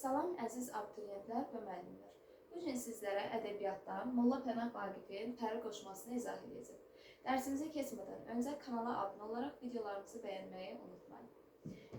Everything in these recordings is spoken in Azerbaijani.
Salam əziz abituriyentlər və müəllimlər. Bu gün sizlərə ədəbiyyatdan Molla Pənah Vaqifin Pəri qoşmasını izah edəcəm. Dərsimizə keçmədən öncə kanala abunə olaraq videolarımızı bəyənməyi unutmayın.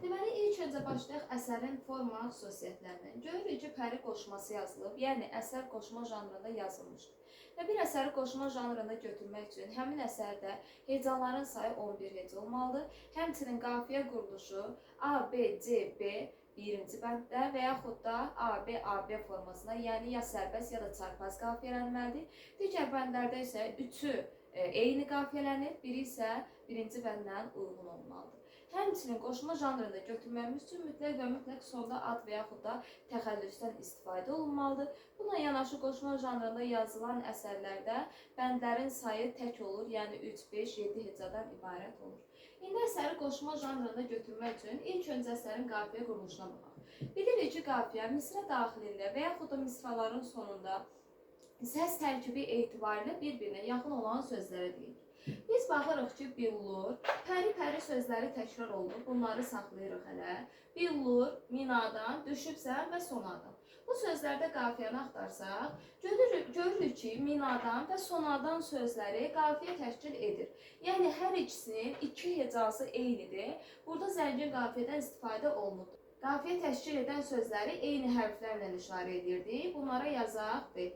Deməli, ilk öncə başlayaq əsərin forma xüsusiyyətlərindən. Görürük ki, Pəri qoşması yazılıb, yəni əsər qoşma janrında yazılmışdır. Və bir əsəri qoşma janrında götürmək üçün həmin əsərdə hecaların sayı 11 heca olmalıdır. Həmçinin qafiyə quruluşu A, B, C, B birinci bənddə və yaxud da A, B, A, B formasında, yəni ya sərbəst ya da çarpaz qafiyələnməlidir. Digər bəndlərdə isə üçü eyni qafiyələnir, biri isə birinci bəndlə uyğun olmalıdır. Həmçinin qoşma janrında götürməyimiz üçün mütləq və mütləq sonda ad və yaxud da təxəllüsdən istifadə olunmalıdır. Buna yanaşı qoşma janrında yazılan əsərlərdə bəndlərin sayı tək olur, yəni 3, 5, 7 hecadan ibarət olur. İndi əsəri qoşma janrında götürmək üçün ilk öncə əsərin qafiyə quruluşuna baxaq. Bilirik ki, qafiyə misra daxilində və yaxud da misraların sonunda səs tərkibi etibarilə bir-birinə yaxın olan sözlərə deyilir. Biz baxırıq ki, billur, pəri-pəri sözləri təkrar olunur, bunları saxlayırıq hələ. Billur, minadan, düşübsən və sonadan. Bu sözlərdə qafiyəni axtarsaq, görürük ki, minadan və sonadan sözləri qafiyə təşkil edir. Yəni, hər ikisinin iki hecası eynidir. Burada zəngin qafiyədən istifadə olunur. Qafiyə təşkil edən sözləri eyni hərflərlə işarə edirdik. Bunlara yazaq B.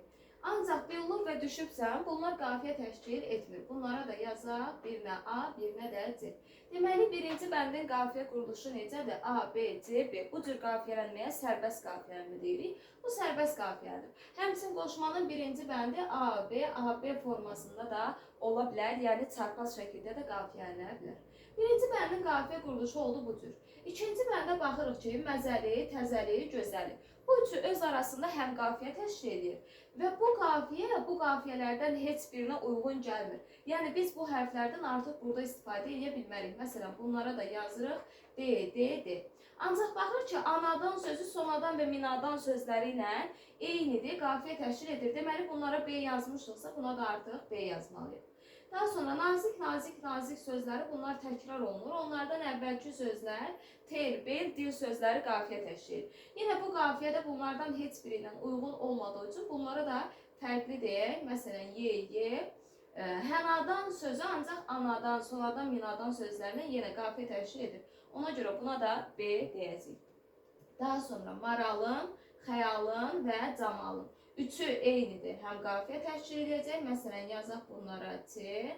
Ancaq billur və düşübsən, bunlar qafiyə təşkil etmir. Bunlara da yazaq birinə A, birinə də C. Deməli, birinci bəndin qafiyə quruluşu necədir? A, B, C, B. Bu cür qafiyələnməyə sərbəst qafiyələnmə deyirik. Bu sərbəst qafiyədir. Həmçinin qoşmanın birinci bəndi A, B, A, B formasında da ola bilər. Yəni, çarpaz şəkildə də qafiyələnə bilər. Birinci bəndin qafiyə quruluşu oldu bu cür. İkinci bəndə baxırıq ki, məzəli, təzəli, gözəli. Bu üçü öz arasında həm qafiyə təşkil edir və bu qafiyə bu qafiyələrdən heç birinə uyğun gəlmir. Yəni biz bu hərflərdən artıq burada istifadə edə bilmərik. Məsələn, bunlara da yazırıq D, D, D. Ancaq baxır ki, anadan sözü sonadan və minadan sözləri ilə eynidir, qafiyə təşkil edir. Deməli, bunlara B yazmışdıqsa, buna da artıq B yazmalıyıq. Daha sonra nazik, nazik, nazik sözləri bunlar təkrar olunur. Onlardan əvvəlki sözlər tel, bel, dil sözləri qafiyə təşkil edir. Yenə bu qafiyə də bunlardan heç biri ilə uyğun olmadığı üçün bunlara da fərqli deyək. Məsələn, Y, Y, hənadan sözü ancaq anadan, sonadan, minadan sözlərinə yenə qafiyə təşkil edir. Ona görə buna da B deyəcəyik. Daha sonra maralın, xəyalın və camalın. Üçü eynidir, həm qafiyə təşkil edəcək. Məsələn, yazaq bunlara C.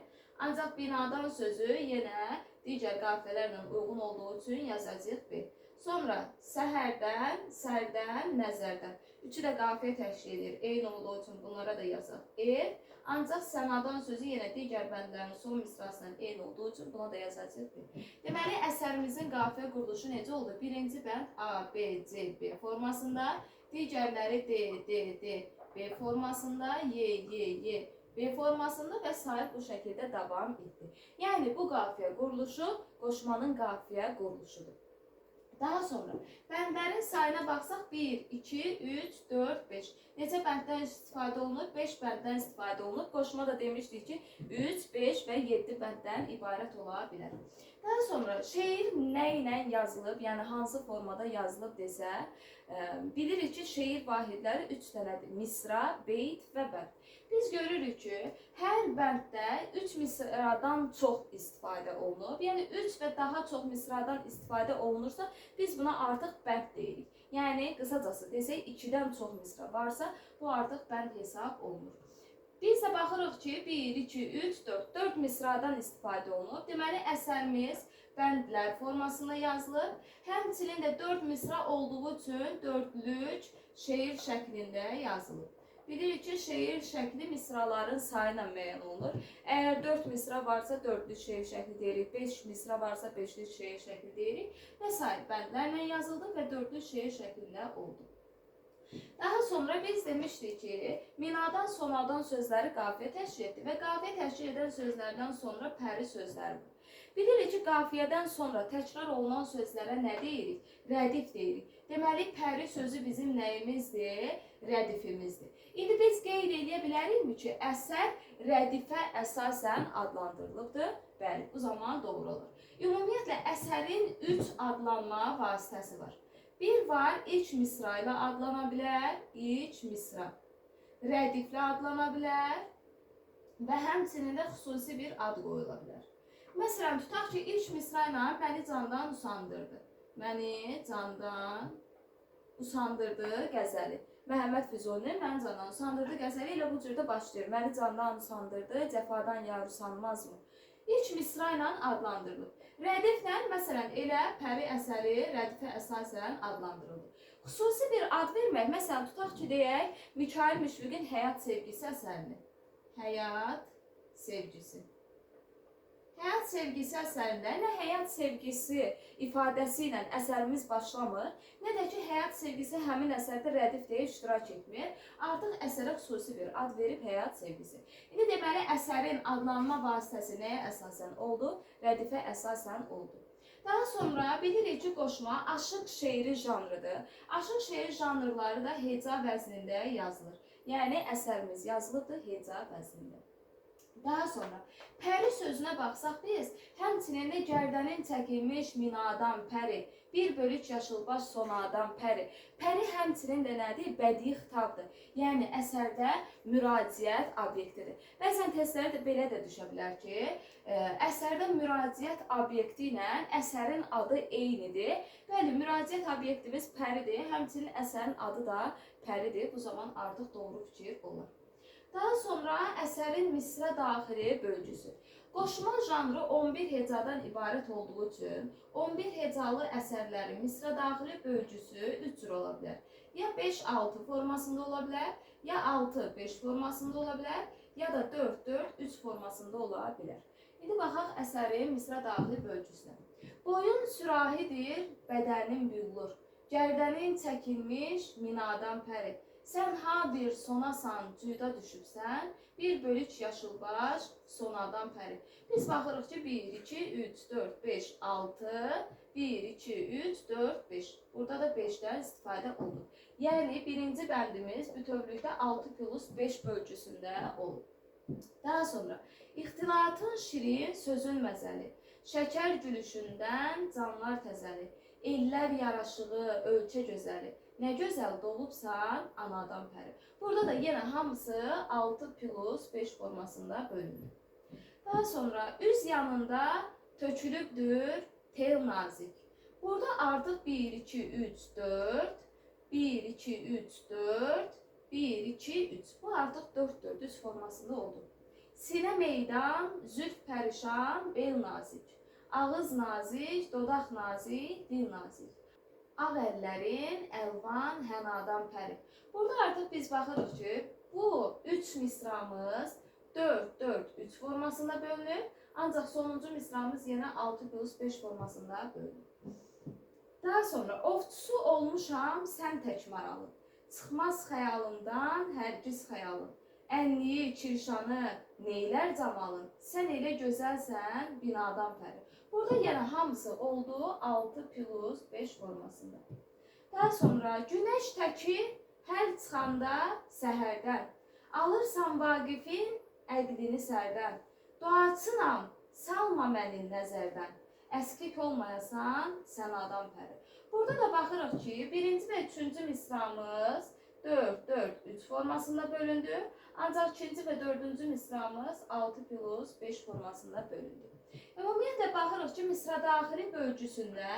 Ancaq binadan sözü yenə digər qafiyələrlə uyğun olduğu üçün yazacağıq B. Sonra səhərdən, sərdən, nəzərdən. Üçü də qafiyə təşkil edir. Eyni olduğu üçün bunlara da yazaq E. Ancaq sənadan sözü yenə digər bəndlərin son misrasından eyni olduğu üçün buna da yazacağıq B. Deməli, əsərimizin qafiyə quruluşu necə oldu? Birinci bənd A, B, C, B formasında, digərləri D, D, D, B formasında, Y, Y, Y, B formasında və sair bu şəkildə davam etdi. Yəni, bu qafiyə quruluşu qoşmanın qafiyə quruluşudur. Daha sonra bəndlərin sayına baxsaq 1, 2, 3, 4, 5. Neçə bənddən istifadə olunub? 5 bənddən istifadə olunub. Qoşma da demişdik ki, 3, 5 və 7 bənddən ibarət ola bilər. Daha sonra şeir nə ilə yazılıb, yəni hansı formada yazılıb desə, bilirik ki, şeir vahidləri 3 dənədir. Misra, beyt və bənd. Biz görürük ki, hər bənddə 3 misradan çox istifadə olunub. Yəni 3 və daha çox misradan istifadə olunursa, biz buna artıq bənd deyirik. Yəni, qısacası desək, 2-dən çox misra varsa, bu artıq bənd hesab olunur. Biz də baxırıq ki, 1, 2, 3, 4, 4 misradan istifadə olunub. Deməli, əsərimiz bəndlər formasında yazılıb. Həmçinin də 4 misra olduğu üçün dördlük şeir şəklində yazılıb. Bilirik ki, şeir şəkli misraların sayı ilə müəyyən olunur. Əgər 4 misra varsa dördlük şeir şəkli deyirik, 5 misra varsa beşlik şeir şəkli deyirik və sair bəndlərlə yazıldı və dördlük şeir şəklində oldu. Daha sonra biz demişdik ki, minadan sonadan sözləri qafiyə təşkil etdi və qafiyə təşkil edən sözlərdən sonra pəri sözləri var. Bilirik ki, qafiyədən sonra təkrar olunan sözlərə nə deyirik? Rədif deyirik. Deməli, pəri sözü bizim nəyimizdir? Rədifimizdir. İndi biz qeyd edə bilərikmi ki, əsər rədifə əsasən adlandırılıbdır? Bəli, bu zaman doğru olur. Ümumiyyətlə, əsərin 3 adlanma vasitəsi var. Bir var, ilk misra ilə adlana bilər, ilk misra. Rədiflə adlana bilər və həmçinin də xüsusi bir ad qoyula bilər. Məsələn, tutaq ki, ilk misra ilə məni candan usandırdı. Məni candan usandırdı qəzəli. Məhəmməd Füzulinin məni candan usandırdı qəzəli elə bu cür də başlayır. Məni candan usandırdı, cəfadan yar usanmazmı? İlk misra ilə adlandırılır. Rədiflə, məsələn, elə Pəri əsəri rədifə əsasən adlandırıldı. Xüsusi bir ad vermək, məsələn, tutaq ki, deyək, Mikayıl Müşfiqin Həyat Sevgisi əsərini. Həyat Sevgisi. Həyat Sevgisi əsərində nə həyat sevgisi ifadəsi ilə əsərimiz başlamır, nə də ki, həyat sevgisi həmin əsərdə rədif deyə iştirak etmir. Artıq əsərə xüsusi bir ad verib həyat sevgisi. İndi deməli, əsərin adlanma vasitəsi nəyə əsasən oldu? Rədifə əsasən oldu. Daha sonra bilirik ki, qoşma aşıq şeiri janrıdır. Aşıq şeiri janrları da heca vəznində yazılır. Yəni, əsərimiz yazılıbdır heca vəznində. Daha sonra pəri sözünə baxsaq biz, həmçinin də gərdənin çəkilmiş minadan pəri, bir bölük yaşılbaş sonadan pəri. Pəri həmçinin də nədir? Bədii xitabdır. Yəni, əsərdə müraciət obyektidir. Bəzən testlərə də belə də düşə bilər ki, əsərdə müraciət obyekti ilə əsərin adı eynidir. Bəli, müraciət obyektimiz pəridir, həmçinin əsərin adı da pəridir. Bu zaman artıq doğru fikir olar. Daha sonra əsərin misra daxili bölgüsü. Qoşma janrı 11 hecadan ibarət olduğu üçün 11 hecalı əsərlərin misra daxili bölgüsü 3 cür ola bilər. Ya 5-6 formasında ola bilər, ya 6-5 formasında ola bilər, ya da 4-4-3 formasında ola bilər. İndi baxaq əsərin misra daxili bölgüsünə. Boyun sürahidir, bədənin büllur, gərdənin çəkilmiş minadan pəri. Sən ha bir sonasan, cüda düşübsən, bir bölük yaşılbaş sonadan pəri. Biz baxırıq ki, 1, 2, 3, 4, 5, 6, 1, 2, 3, 4, 5. Burada da 5-dən istifadə olunur. Yəni, birinci bəndimiz bütövlükdə 6 plus 5 bölgüsündə olur. Daha sonra, ixtilatın şirin, sözün məzəli, şəkər gülüşündən canlar təzəli, ellər yaraşığı, ölkə gözəli. Nə gözəl doğubsan, anadan pəri. Burada da yenə hamısı 6 plus 5 formasında bölünür. Daha sonra üz yanında tökülübdür tel nazik. Burada artıq 1, 2, 3, 4, 1, 2, 3, 4, 1, 2, 3. Bu artıq 4, 4, 3 formasında oldu. Sinə meydan, zülf pərişan, bel nazik. Ağız nazik, dodaq nazik, dil nazik. Ağ əllərin, əlvan, hənadan pəri. Burada artıq biz baxırıq ki, bu 3 misramız 4, 4, 3 formasında bölünür. Ancaq sonuncu misramız yenə 6 plus 5 formasında bölünür. Daha sonra ovçusu olmuşam, sən tək maralım. Çıxmaz xəyalımdan hərgiz xəyalım. Ənliyi, kirşanı, neylər camalın? Sən elə gözəlsən, binadan pəri. Burada yenə hamısı oldu 6 plus 5 formasında. Daha sonra günəş təki hər çıxanda səhərdən. Alırsan Vaqifin əqlini sərdən. Duaçınam, salma məni nəzərdən. Əskik olmayasan, sən adam pəri. Burada da baxırıq ki, birinci və üçüncü misramız 4, 4, 3 formasında bölündü. Ancaq ikinci və dördüncü misramız 6 plus 5 formasında bölündü. Ümumiyyətlə baxırıq ki, misra daxili bölgüsündə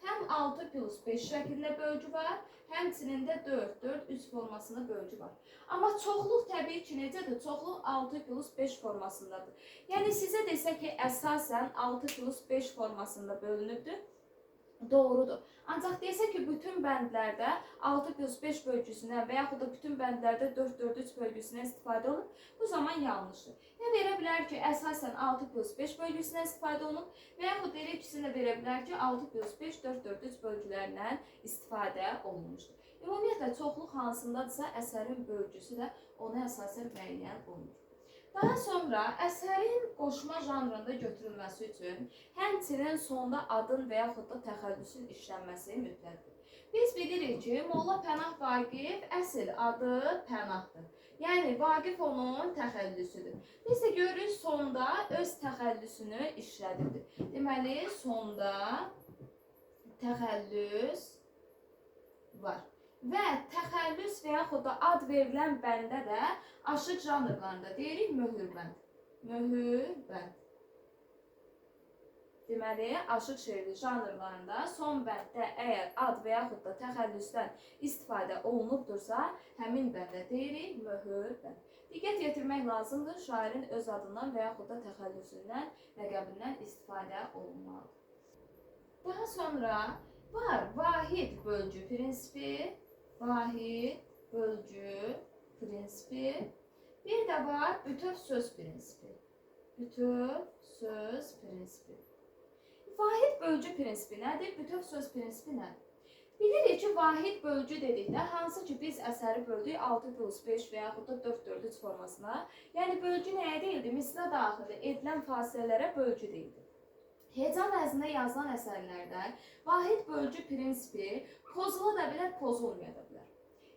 həm 6 plus 5 şəklində bölgü var, həmçinin də 4, 4, 3 formasında bölgü var. Amma çoxluq təbii ki, necədir? Çoxluq 6 plus 5 formasındadır. Yəni sizə desə ki, əsasən 6 plus 5 formasında bölünübdür. Doğrudur. Ancaq desə ki, bütün bəndlərdə 6 plus 5 bölgüsündən və yaxud da bütün bəndlərdə 4, 4, 3 bölgüsündən istifadə olunur, bu zaman yanlışdır. Ya verə bilər ki, əsasən 6 plus 5 bölgüsündən istifadə olunur və yaxud elə ikisini də verə bilər ki, 6 plus 5, 4, 4, 3 bölgülərindən istifadə olunmuşdur. Ümumiyyətlə, çoxluq hansındadırsa, əsərin bölgüsü də ona əsasən müəyyən olunur. Daha sonra əsərin qoşma janrında götürülməsi üçün həmçinin sonda adın və yaxud da təxəllüsün işlənməsi mütləqdir. Biz bilirik ki, Molla Pənah Vaqif əsl adı Pənahdır. Yəni, Vaqif onun təxəllüsüdür. Biz də görürük, sonda öz təxəllüsünü işlədibdir. Deməli, sonda təxəllüs var. Və təxəllüs və yaxud da ad verilən bəndə də aşıq janrlarında deyirik möhürbənd. Möhürbənd. Deməli, aşıq şeiri janrlarında son bənddə əgər ad və yaxud da təxəllüsdən istifadə olunubdursa, həmin bəndə deyirik möhürbənd. Diqqət yetirmək lazımdır, şairin öz adından və yaxud da təxəllüsündən, ləqəbindən istifadə olunmalıdır. Daha sonra var vahid bölgü prinsipi, vahid bölgü prinsipi, bir də var bütöv söz prinsipi. Bütöv söz prinsipi. Vahid bölgü prinsipi nədir? Bütöv söz prinsipi nədir? Bilirik ki, vahid bölgü dedikdə, hansı ki biz əsəri böldük 6 + 5 və yaxud da 4-4-3 formasına. Yəni bölgü nəyə deyildi? Misra daxili edilən fasilələrə bölgü deyildi. Heca vəznində yazılan əsərlərdə vahid bölgü prinsipi pozula da bilər, pozulmaya da bilər.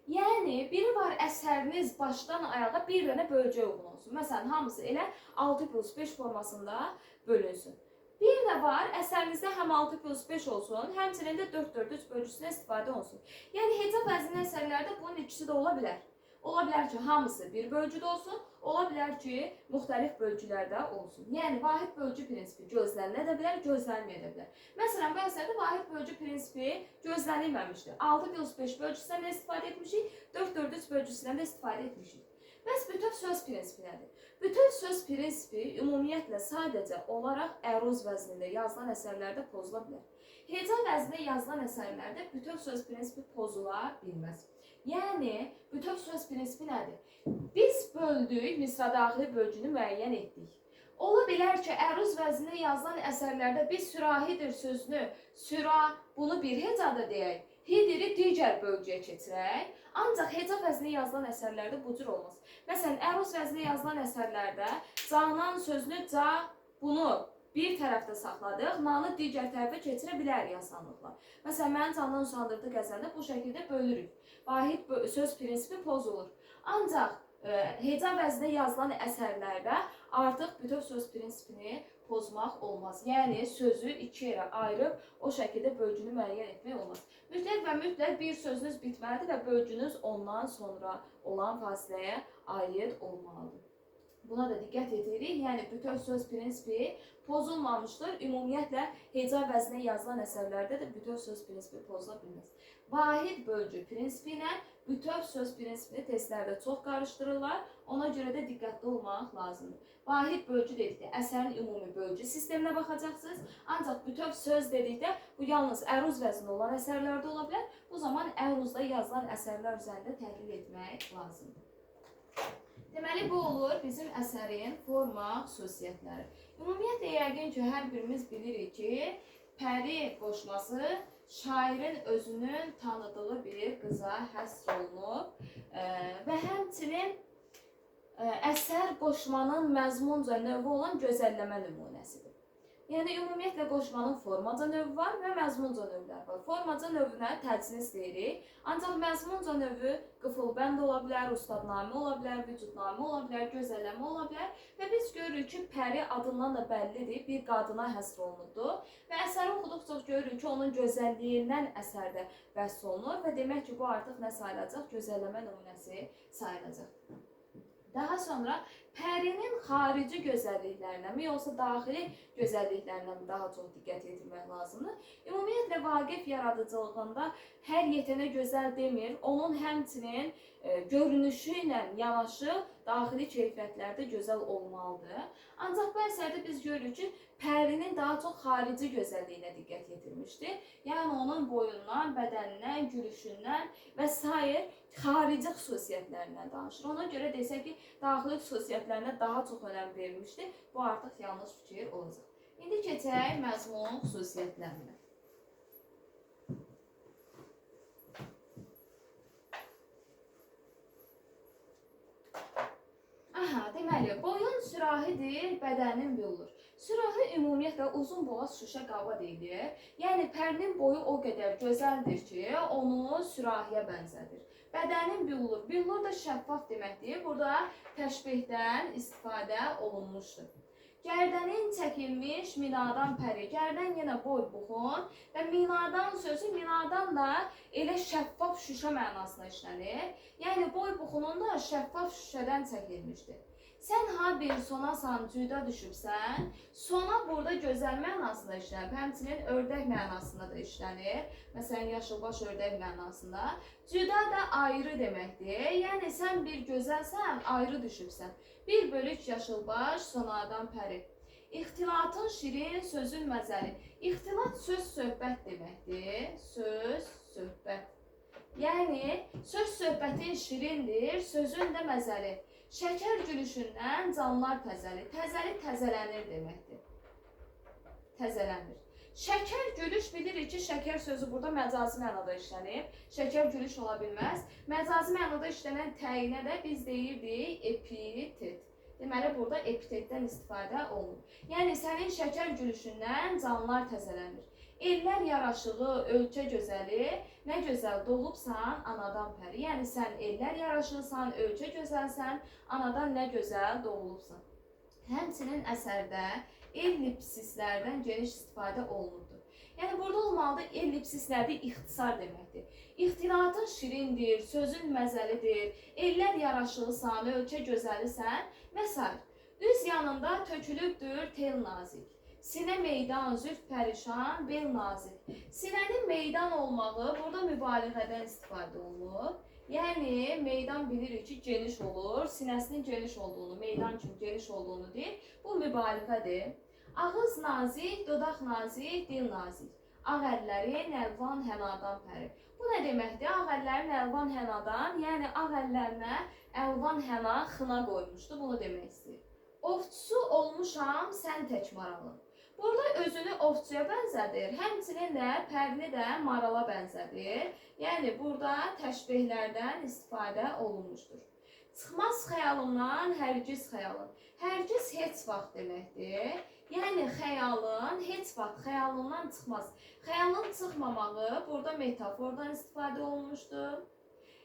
Yəni, biri var əsəriniz başdan ayağa bir dənə bölgüyə uyğun olsun. Məsələn, hamısı elə 6 + 5 formasında bölünsün. Bir də var, əsərinizdə həm 6 + 5 olsun, həmçinin də 4-4-3 bölgüsünə istifadə olunsun. Yəni, heca vəznində əsərlərdə bunun ikisi də ola bilər. Ola bilər ki, hamısı bir bölgüdə olsun, ola bilər ki, müxtəlif bölgülərdə olsun. Yəni, vahid bölgü prinsipi gözlənilə də bilər, gözlənməyə də bilər. Məsələn, bu əsərdə vahid bölgü prinsipi gözlənilməmişdir. 6 + 5 bölgüsündən də istifadə etmişik, 4-4-3 bölgüsündən də istifadə etmişik. Bəs bütöv söz prinsipi nədir? Bütöv söz prinsipi ümumiyyətlə sadəcə olaraq əruz vəznində yazılan əsərlərdə pozula bilər. Heca vəznində yazılan əsərlərdə bütöv söz prinsipi pozula bilməz. Yəni, bütöv söz prinsipi nədir? Biz böldük, misra daxili bölgünü müəyyən etdik. Ola bilər ki, əruz vəznində yazılan əsərlərdə biz sürahidir sözünü, süra, bunu bir hecada deyək, hidiri digər bölgüyə keçirək. Ancaq heca vəznində yazılan əsərlərdə bu cür olmaz. Məsələn, əruz vəznində yazılan əsərlərdə canan sözünü ca, bunu bir tərəfdə saxladıq, nanı digər tərəfə keçirə bilərik asanlıqla. Məsələn, məni candan usandırdı qəzəldə bu şəkildə bölürük. Vahid söz prinsipi pozulur. Ancaq heca vəznində yazılan əsərlərdə artıq bütöv söz prinsipini pozmaq olmaz. Yəni, sözü iki yerə ayırıb o şəkildə bölgünü müəyyən etmək olmaz. Mütləq və mütləq bir sözünüz bitməlidir və bölgünüz ondan sonra olan fasiləyə aid olmalıdır. Buna da diqqət edirik. Yəni, bütöv söz prinsipi pozulmamışdır. Ümumiyyətlə, heca vəznində yazılan əsərlərdə də bütöv söz prinsipi pozula bilməz. Vahid bölgü prinsipi ilə bütöv söz prinsipini testlərdə çox qarışdırırlar. Ona görə də diqqətli olmaq lazımdır. Vahid bölgü dedikdə əsərin ümumi bölgü sisteminə baxacaqsınız. Ancaq bütöv söz dedikdə bu yalnız əruz vəznində olan əsərlərdə ola bilər. Bu zaman əruzda yazılan əsərlər üzərində təhlil etmək lazımdır. Deməli, bu olur bizim əsərin forma xüsusiyyətləri. Ümumiyyətlə, yəqin ki, hər birimiz bilirik ki, Pəri qoşması şairin özünün tanıdığı bir qıza həsr olunub və həmçinin əsər qoşmanın məzmunca növü olan gözəlləmə nümunəsidir. Yəni, ümumiyyətlə, qoşmanın formaca növü var və məzmunca növlər var. Formaca növünə təcnis deyirik. Ancaq məzmunca növü qıfılbənd ola bilər, ustadnamə ola bilər, vücudnamə ola bilər, gözəlləmə ola bilər. Və biz görürük ki, Pəri adından da bəllidir, bir qadına həsr olunubdur. Və əsəri oxuduqca görürük ki, onun gözəlliyindən əsərdə vəsf olunur və demək ki, bu artıq nə sayılacaq? Gözəlləmə nümunəsi sayılacaq. Daha sonra Pərinin xarici gözəlliklərinə mi, yoxsa daxili gözəlliklərinə mi daha çox diqqət yetirmək lazımdır? Ümumiyyətlə, Vaqif yaradıcılığında hər yetənə gözəl demir, onun həmçinin görünüşü ilə yanaşı daxili keyfiyyətlərdə gözəl olmalıdır. Ancaq bu əsərdə biz görürük ki, Pərinin daha çox xarici gözəlliyinə diqqət yetirmişdir. Yəni, onun boyundan, bədənindən, gülüşündən və sair xarici xüsusiyyətlərindən danışır. Ona görə desək ki, daxili xüsusiyyətlərinə daha çox önəm verilmişdir. Bu artıq yanlış fikir olacaq. İndi keçək məzmun xüsusiyyətlərinə. Aha, deməli, boyun sürahidir, bədənin büllur. Sürahi ümumiyyətlə uzun boğaz şüşə qaba deyilir. Yəni, Pərinin boyu o qədər gözəldir ki, onu sürahiyə bənzədir. Bədənin büllur. Büllur da şəffaf deməkdir. Burada təşbihdən istifadə olunmuşdur. Gərdənin çəkilmiş minadan pəri. Gərdən yenə boy buxun və minadan sözü minadan da elə şəffaf şüşə mənasına işlənir. Yəni boy buxunun da şəffaf şüşədən çəkilmişdir. Sən ha bir sonasan, cüda düşübsən. Sona burada gözəl mənasında işlənir. Həmçinin ördək mənasında da işlənir. Məsələn, yaşılbaş ördək mənasında. Cüda da ayrı deməkdir. Yəni sən bir gözəlsən, ayrı düşübsən. Bir bölük yaşılbaş, sonadan pəri. İxtilatın şirin, sözün məzəli. İxtilat söz söhbət deməkdir. Söz söhbət. Yəni söz söhbətin şirindir, sözün də məzəli. Şəkər gülüşündən canlar təzəli. Təzəli təzələnir deməkdir. Təzələnir. Şəkər gülüş bilirik ki, şəkər sözü burada məcazi mənada işlənib. Şəkər gülüş ola bilməz. Məcazi mənada işlənən təyinə də biz deyirdik epitet. Deməli, burada epitetdən istifadə olunur. Yəni, sənin şəkər gülüşündən canlar təzələnir. Ellər yaraşığı, ölkə gözəli, nə gözəl doğubsan anadan pəri. Yəni, sən ellər yaraşığısan, ölkə gözəlsən, anadan nə gözəl doğulubsan. Həmçinin əsərdə ellipsislərdən geniş istifadə olunubdur. Yəni, burada olmalıdır, ellipsis nədir? İxtisar deməkdir. İxtilatın şirindir, sözün məzəlidir, ellər yaraşığısan, ölkə gözəlisən və s. Üz yanında tökülübdür tel nazik. Sinə meydan, zülf pərişan, bel nazik. Sinənin meydan olmağı burada mübaliğədən istifadə olunur. Yəni, meydan bilirik ki, geniş olur. Sinəsinin geniş olduğunu, meydan kimi geniş olduğunu deyir. Bu mübaliğədir. Ağız nazik, dodaq nazik, dil nazik. Ağ əllərin əlvan hənadan pəri. Bu nə deməkdir? Ağ əllərin əlvan hənadan, yəni ağ əllərinə əlvan həna xına qoymuşdu. Bunu demək istəyir. Ovçusu olmuşam, sən tək maralın. Burada özünü ovçuya bənzədir. Həmçinin də pərini də marala bənzədir. Yəni, burada təşbehlərdən istifadə olunmuşdur. Çıxmaz xəyalımdan hərgiz xəyalın. Hərgiz heç vaxt deməkdir. Yəni, xəyalın heç vaxt xəyalından çıxmaz. Xəyalın çıxmamağı burada metafordan istifadə olunmuşdur.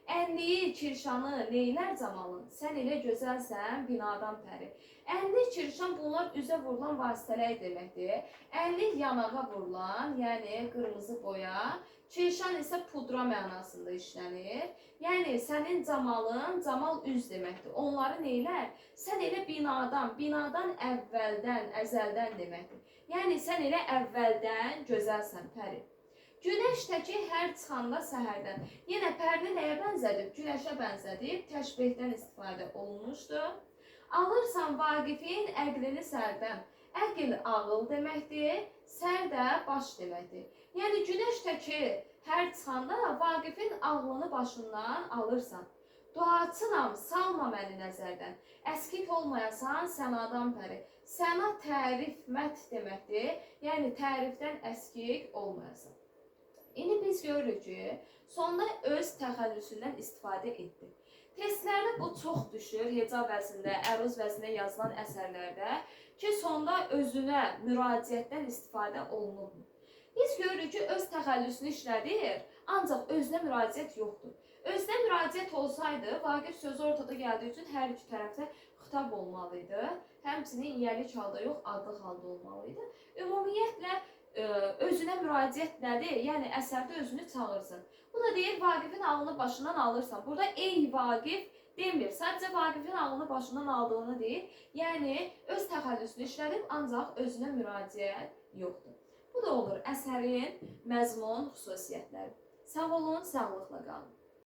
Ənliyi, kirşanı neylər camalın? Sən elə gözəlsən, binadan pəri. Ənlik, kirşan bunlar üzə vurulan vasitələr deməkdir. Ənlik yanağa vurulan, yəni qırmızı boya, kirşan isə pudra mənasında işlənir. Yəni sənin camalın, camal üz deməkdir. Onları neylər? Sən elə binadan, binadan əvvəldən, əzəldən deməkdir. Yəni sən elə əvvəldən gözəlsən pəri. Günəş təki hər çıxanda səhərdən. Yenə pərini nəyə bənzədib? Günəşə bənzədib, təşbehdən istifadə olunmuşdur. Alırsan Vaqifin əqlini sərdən. Əql ağıl deməkdir, sər də baş deməkdir. Yəni günəş təki hər çıxanda Vaqifin ağlını başından alırsan. Duaçınam, salma məni nəzərdən. Əskik olmayasan sənadan pəri. Səna tərif, mət deməkdir. Yəni tərifdən əskik olmayasan. İndi biz görürük ki, sonda öz təxəllüsündən istifadə etdi. Testlərdə bu çox düşür, heca vəznində, əruz vəznində yazılan əsərlərdə ki, sonda özünə müraciətdən istifadə olunurmu? Biz görürük ki, öz təxəllüsünü işlədir, ancaq özünə müraciət yoxdur. Özünə müraciət olsaydı, Vaqif sözü ortada gəldiyi üçün hər iki tərəfdə xitab olmalı idi. Həmçinin yiyəlik halda yox, adlıq halda olmalı idi. Ümumiyyətlə, özünə müraciət nədir? Yəni, əsərdə özünü çağırsın. Bu da deyir, Vaqifin ağlını başından alırsan. Burada ey Vaqif demir. Sadəcə Vaqifin ağlını başından aldığını deyir. Yəni, öz təxəllüsünü işlədib, ancaq özünə müraciət yoxdur. Bu da olur əsərin məzmun xüsusiyyətləri. Sağ olun, sağlıqla qalın.